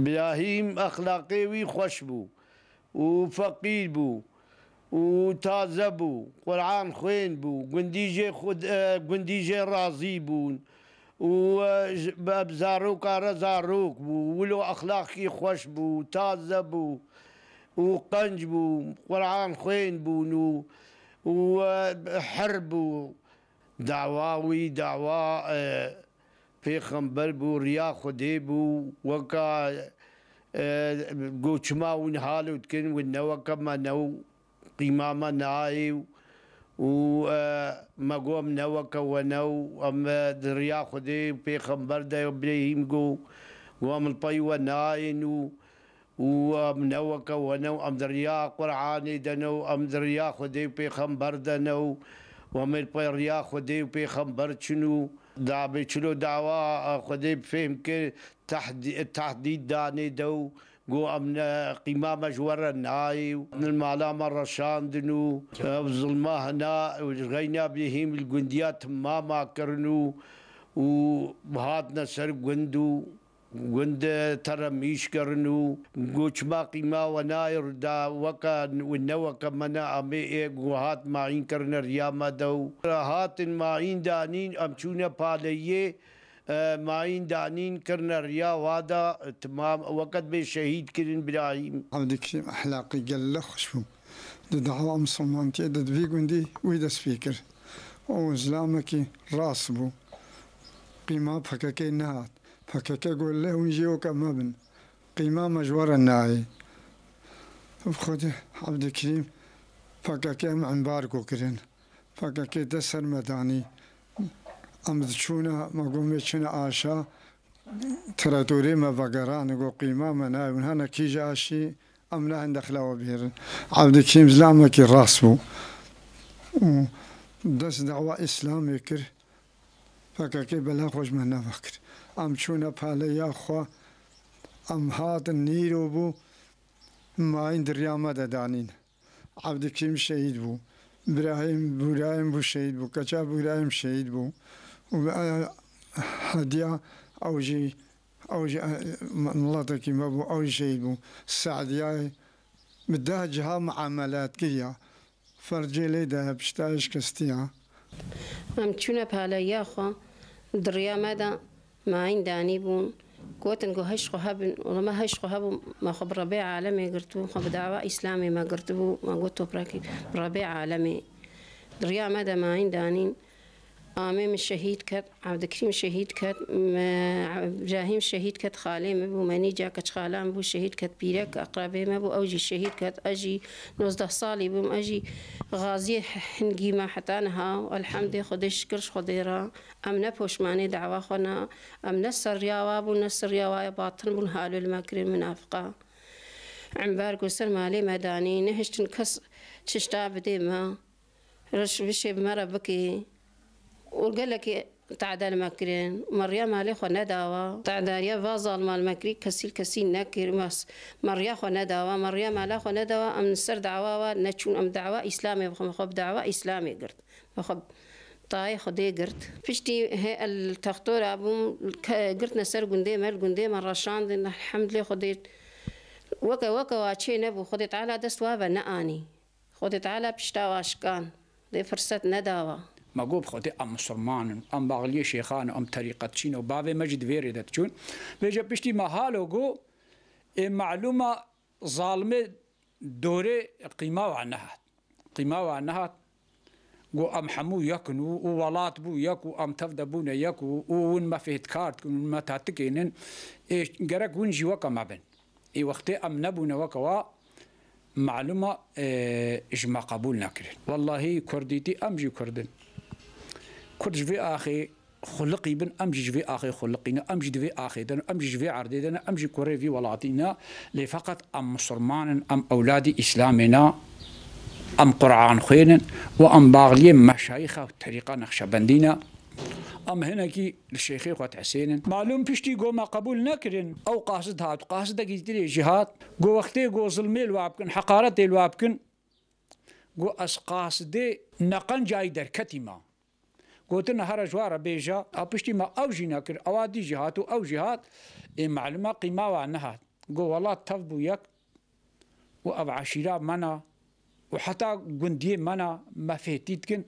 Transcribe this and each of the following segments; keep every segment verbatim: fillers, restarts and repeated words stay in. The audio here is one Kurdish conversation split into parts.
Birahîm exlaqê wî xweş bû û feqîr bû û taze bû, Quran xwên bû, gundî jê xwe, e, gundî jê razî bûn û, e, ji, be, bi zaroka re zarok bû, wilo exlaqî xweş bû, taze bû û qenc bû, Quran xwên bûn û, û, e, her bû. Dawa wî, dawa, e, pêxember bû, riya Xwedê bû, weka, e, got, çima hûn halo dikin, hûn ne weke me ne û qîma me nayê û, û, e, me got, em ne weke we ne û em, e, di riya Xwedê û pêxember de, Îbrahîm got, got, em li pey we nayên û, û em ne weke we ne û em di riya Quranê de ne û em di riya Xwedê û pêxember de ne û, û em ê li pey riya Xwedê û pêxember çin û dabê çilo dawa, e, Xwedê bi fêhm kir, tehdî-, tehdîd danê de û got, em ne, qîma me ji we re nayê û li mala me reşandin û ev zilma hena û ji xeyna bêhîm li gundiya timama kirin û, û hatine ser gund û gund teremîş kirin û got, çima qîma we nayê, da weke, ne weke me ne, em ê, ê, got, hat mayîn kirine riya me de û hatin mayîn danîn, em çûne paleyê, e, mayîn danîn kirine riya wa de, timam weke dibê şehîd kirin Birahîm. Evdikirîm exlaqî gelek xweş bû. Di dawa misilmantiyê de di vî gundî wî dest pê kir. Û zilamekî rast bû. Qîma P K K nehat. P K K got, lê hûn jî weke me bin. Qîma me ji we re nayê. Bi Xwedê Evdikirîm P K K em embargo kirin. P K K dest ser me danî. Em diçûne, me got, em ê çûne aşa, tiratorê me vegerand, got, qîma me nayê, hûn hene kî ji aşî, em ne hindexla we bihêrin. Evdikirîm zilamekî rast bû. Û dest dawa Îslamê kir. P K K bela xwe ji me nevekir. Em çûne paleya xwe, em hatin nîro bû, mayîn di riya me de danîn. Evdikirîm şehîd bû. Birahîm Bûrahîm bû şehîd bû. Keça Bûrahîm şehîd bû. Û, e, Hediya ew jî, ew jî, e, miletekî me bû, ew jî şehîd bû. Se'diyayê bi deh ciha muamelat kiriya. Fercê lê de pişta şikestiya. Em çûne paleya xwe, di riya me de mayîn danî bûn. Gotin ku heş xwe hebin, wela me heş xwe hebû, me xwe bi Rebê alemê girtibû, xwe bi dawa Îslamê me girtibû, me got toprakî bi Rebê alemê. Di riya me de mayîn danîn, amê min şehîd ket, Evdikirîm şehîd ket, me, Îbrahîm şehîd ket, xalê min bû, Menîca keçxala min bû, şehîd ket, pîrek eqrebê me bû, ew jî şehîd ket, ez jî nozdeh salî bûm, ez jî xaziyê hingî me heta niha, elhemdê Xwedê, şikir ji Xwedê re, em ne poşmanê dawa xwe ne, em ne ser riya wa bûn, ne ser riya wa ya batil bûn, halo li me kirin, minafiqa. Embargo ser malê me danî, nehiştin kes çişta bidê me. Reş bişê bi me re bikê. Û gelekî tade li me kirin. Me riya malê xwe nedawa. Tadariya va zalima li me kirî kesî li kesî nekir. Me s-, me riya xwe nedawa. Me riya mala xwe nedawa. Em li ser dawa wa neçûn. Em dawa Îslamê bixwe. Me xwe bi dawa Îslamê girt. Me xwe bi tayê Xwedê girt. Piştî hê el textora bûm, ke-, girtine ser gundê me, li gundê me reşandin. Elhemdulillah Xwedê weke, weke wa çê nebû. Xwedê Teala dest wa ve neanî. Xwedê Teala pişta wa şikan, dê firset nedawa. Me got, bi Xwedê em misilman in, em baxliyê şêxan in, em terîqetçî ne û bavê me jî di vê rê de diçûn. Vêce piştî me halo got, ê malûma zalimê dorê qîma wa nehat. Qîma wa nehat. Got, em hemû yek in û, û welat bû yek û em tev de bûne yek û, û hûn me fêhtkar dikin, hûn me tetikênin. Ê, gerek hûn jî weke me bin. Ê wextê em nebûne weke wa, malûma, e, ji me qebûl nekirin. Wellahî kurdîtî, em jî kurd in. Kurd ji vê axê xuliqî bin, em jî ji vê axê xuliqî ne, em jî di vê axê de ne, em jî ji vê erdê de ne, em jî kurê vî welatî ne. Lê feqet em misilman in, em ewladî Îslamê ne, em Quran xwên in û em baxliyê meşayîxa û terîqa Nexşebendî ne. Em hinekî li şêxê xwe dihesênin. Malûm piştî ku me qebûl nekirin, ew qasid hat, qasidekî tirê jî hat. Ku wextê ku zilmê li wa bikin, heqaretê li wa bikin, ku ez qasidê neqencayî derketî me. Gotin, here ji wa re bêje, a piştî me ew jî nekir, ewa dî jî hat û ew jî hat. Ê malûm e qîma wa nehat. Go welat tev bû yek û ev eşîra me ne û heta gundiyê me ne, me fêtî dikin.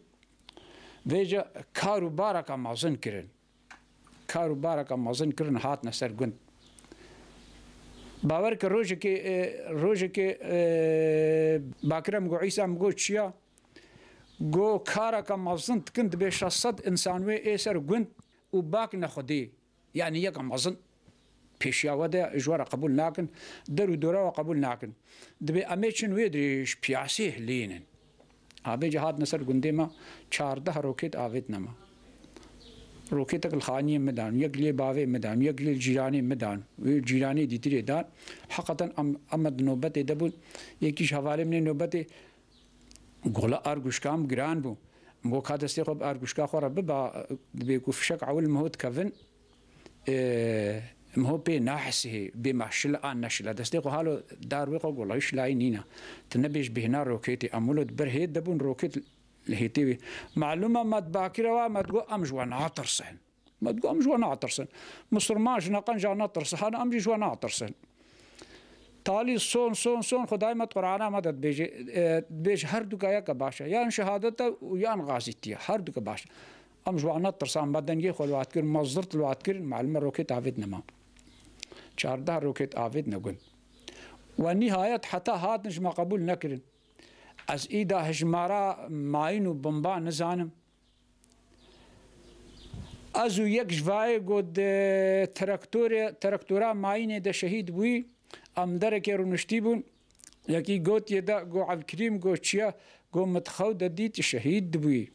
Vêce kar û bareke mezin kirin. Kar û bareke mezin kirin, hatine ser gund. Bawer ke rojekê, e, rojekê, e, Bakir em got, Îsa em got çiya? Go kareke mezin dikin, dibê şeş sed însan wê ê ser gund û bak ne Xwedê. Yanî yeka mezin pêşiya we de ji we re qebûl nakin, der û dora we qebûl nakin. Dibê em ê çin wê dirê ji piyasê hilênin. Avê jî hatine ser gundê me, çardeh rokêt avêtine me. Rokêtek li xaniyê min dan, yek lê bavê min dan, yek lê cîranê min dan, wê cîranê dîtirê dan. Heqeten em, em di nobetê de bûn. Yekî ji hevalê min ê nobetê gola arguşka min giran bû. Min got, ka destê xwe bi arguşka xwe re biba, dibê ku fişek ewil min hot kevin, e, min hot pê nahesihê, bê me şil an neşila. Destê xwe halo dar wê xwe golayî şilayî nîna. Tu nebêj bêhna rokêtê. Em wilo di ber hêt de bûn, rokêt li hêtê wê. Malûm e me di bakire wa, me digot, em ji we natirsin. Me digot, em ji we natirsin. Misilman ji neqenca netirsin, hana em jî ji we natirsin. Talî son, son, son, Xwedayê me di Qur'ana me de dibêje, e, dibêje her duka yeke baş e. Yan şehadet e û yan gazîtî ye. Her duka baş e. Em ji we netirsan, me dengê xwe li wat kir, me zirt li wat kir, malûm e rokêt avêtine me. Çardeh rokêt avêtine gund. We nîhayet heta hatin ji me qebûl nekirin. Ez îda hijmara mayîn û bomba nizanim. Ez û yek ji vayê got, e, traktorê, traktora mayînê de şehîd bûyî, em derekê rûniştî bûn. Yekî gotiye de, got, Evkirîm, got, çiya? Got, min di xew de dît, şehîd dibûyî.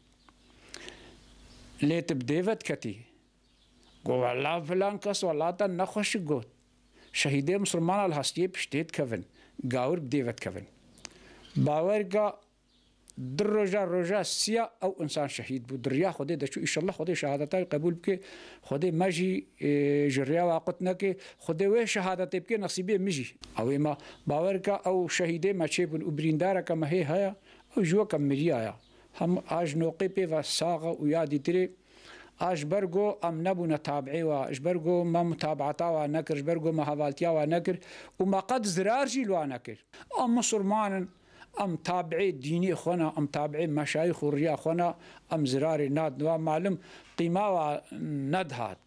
Lê tu bi dê ve diketî. Got, wela filan kes, wela te nexweşik got. Şehîdê misilmana li hestiyê piştê dikevin. Gawir bi dê ve dikevin. Bawer ka Di roja, roja siya ew însan şehîd bû. Di riya Xwedê de çû. Îşallah Xwedê şehadeta wî qebûl bike. Xwedê me jî, e, ji riya wa qut neke. Xwedê wê şehadetê bike nesîbê min jî. Ew ê me bawer ke ew şehîdê me çêbûn û birîndareke me hê heye. Ew ji weke miriya ya. Hem a ji noqê pê ve sax e û ya dîtirê. A ji ber go em nebûne tabiê wa, ji ber go me mutabaeta wa nekir, ji ber go me hevaltiya wa nekir û me qet zirar jî li wa nekir. Em misilman in. Em tabiê dînê xwe ne, em tabiê meşayîx û riya xwe ne, em zirarê nadin wa, malum qîma wa nedihat.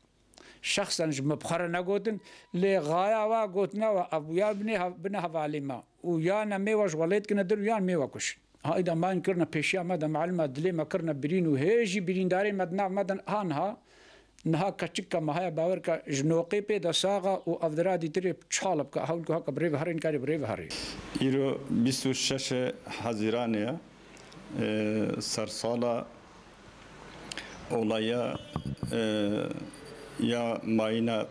Şexsen ji min bi xwe re negotin, lê xaya wa gotina wa, ev ya binê hev-, bine hevalê me û ya ne mêwe ji welêt kine dir û yan mêwe kuşin. Ha, îda mayîn kirine pêşiya me de, malum e dilê me kirine birîn û hê jî birîndarê me di nav me de, ha niha. Niha keçika me heye, bawer ke ji noqê pê de sax e û ev dira dîtirê çal bike, hewl ku heke bi rê ve herê, nikarê bi rê ve herê. Îro bîst û şeş Hezîranê ye. E, sersala olaya, e, ya mayîna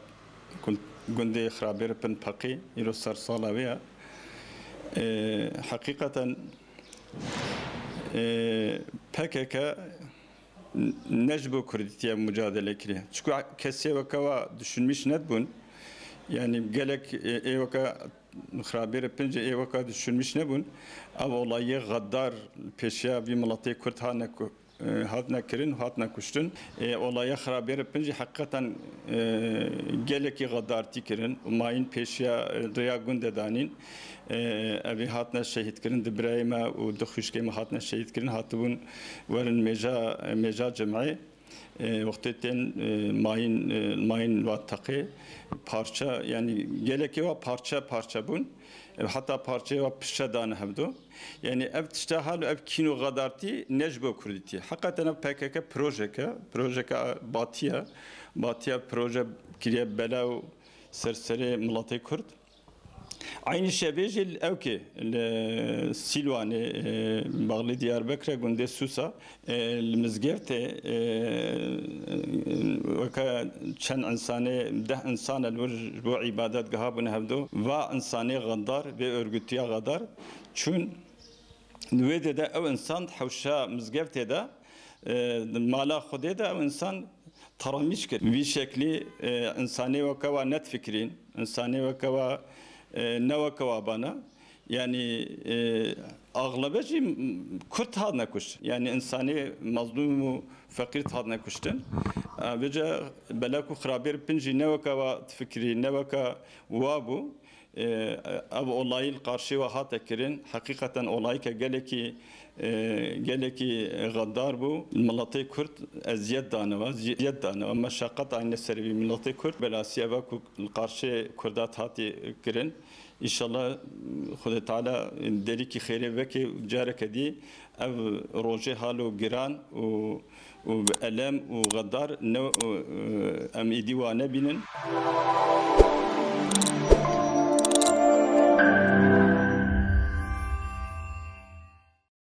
gund-, gundê Xirabêrpin Peqî, îro sersala wê ye. E, heqîqeten, e, P K K ne ji bo Kurdîtiye mucadele kiriye. Çiku kesê weke wa düşünmîş nedibûn. Yanî gelek, e, ê weke Xirabêrê Pincê ê weke düşünmîş nebûn. Ev olayê xedar pêşiya vî miletê Kurd hane ku, e, hatine kirin, hatine kuştin. E, olaya Xirabêrê Pincê heqîqeten, e, gelekî xedartî kirin. Mayîn pêşiya, e, riya gundê danîn. E, evî hatine şehîdkirin, di birayê me û di xwişkê me hatine şehîdkirin, hatibûn werin mêja, mêja cem'ê. E, wextê tên, e, mayîn, e, mayîn wa teqê parça, yanî gelekê wa parça parça bûn. E, heta parçeyê wa pişe dane hevdo. Yanî ev tişta hal û ev kîn û xedartî ne ji bo Kurdîtî. Heqeten ev P K K projeke, projeke batiye. Batiye proje kiriye bela û ser serê miletê Kurd. Eynî şevê jî li ewkê, li Sîlwanê, e, baxlê Diyarbekirê gundê Sûsa, e, li mizgeftê, e, weke çend însanê, deh însan e li wir ji bo îbadet giha bûne hevdo. Va însanê xedar, vê örgütiya xedar çûn. Di wê dê de ew însan di hewşa mizgeftê de, e, di mala Xwedê de ew însan teramîş kir. Vî şeklî, e, însanê weke wa nedifikirîn, însanê weke wa, e, ne weke wa bana. Yanî, e, axlebe jî m-, Kurd hatine kuştin. Yanî însanê mezlûm û feqîr hatine kuştin. E, vêce bela ku Xirabêrpin jî ne weke wa difikirî, ne weke wa bû. E, ev olayî li qarşê we hate kirin. Heqîqeten olayîke gelekî, e, gelekî xedar bû. Miletê Kurd eziyet dane we, eziyet dane we, meşaqet anîne serê wî miletê Kurd. Belasî eve ku li qarşê Kurda hatî kirin. Înşallah Xwedê Teala derîkî xêrê veke û careke dî ev rojê halo giran û, û bi elem û xedar ne, û, e, em êdî wa nebînin.